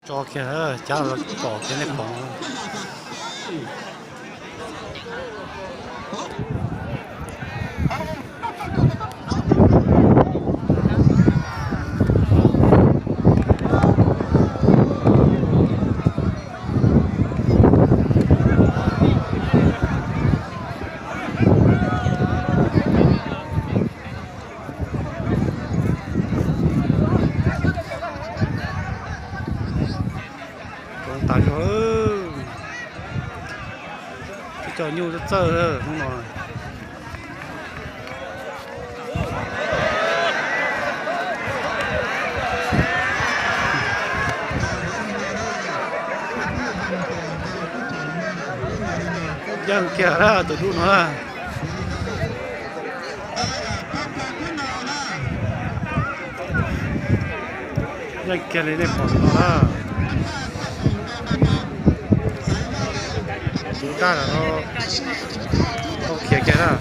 Tso kiag, cab los kom kiag nej pom. Coob tas zog, twb cov nyuj txawj hnub no. Yeej kiag lawm tus dub no na. Yeej kiag li nej pom no na. Tus daj no, khiav kiag na.